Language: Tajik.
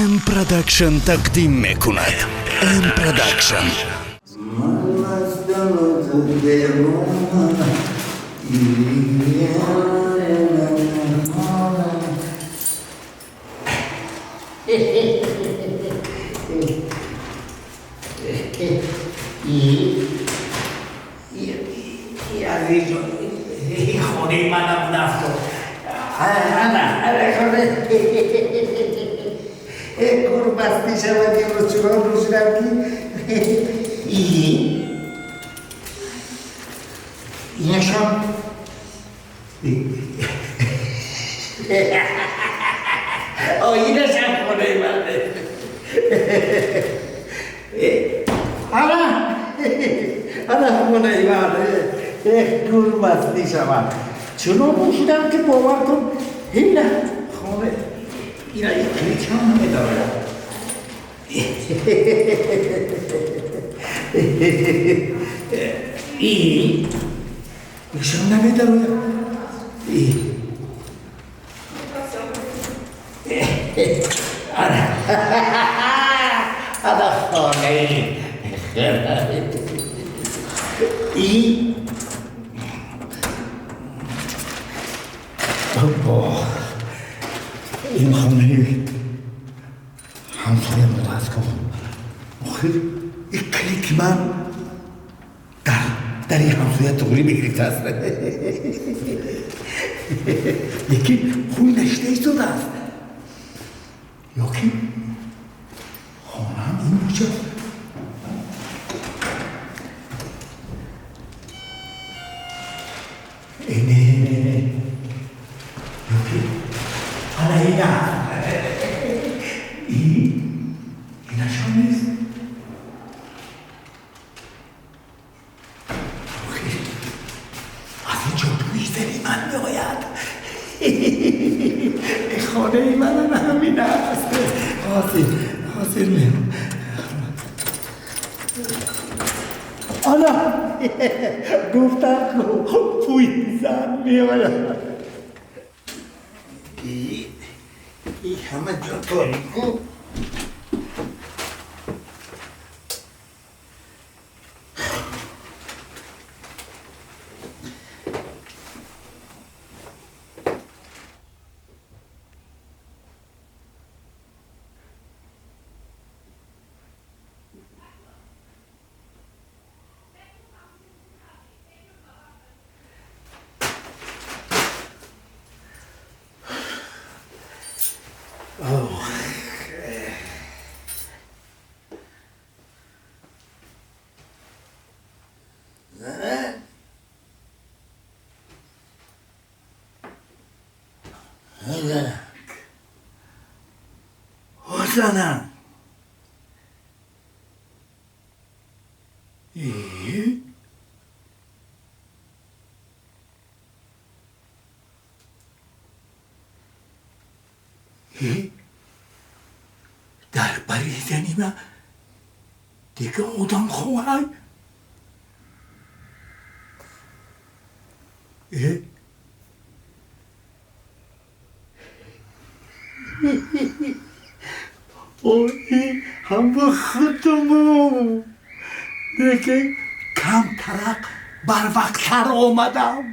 М Продакшн тақдим мекунад. М Продакшн. Хонаи манам нафто. Курбастӣ шавад, имрӯз чунон рӯшидам, ки инашам оинашам хонаи ман. Ана, ана хонаи ман. Курбастӣ шавад, чунон рӯшидам, ки бовар кун, ҳила хона ина ключам намедорад. И ишам намедарояд. Ана, ана хонаи и бо ин хонаи ҳамсоя будааст. Охир ин калити ман дар дари ҳамсоя туғрӣ мегирифтааст, лекин хуй нашида истодааст. Ёки хонаам ин бошад? Не, не, не, ёки ана ина инашон нест. Охир аз ин ҷо бӯи зани ман меояд. Хонаи манам ҳамин аст. Ҳозир, ҳозир меом. Ана, гуфтам, бӯи зан меояд. И ҳама ҷо торику. Озана. Э? Э? Дар бари зани ма дига одам хоҳай? Э? Ой, ҳама худуму. Лекин камтарак барвақттар омадам.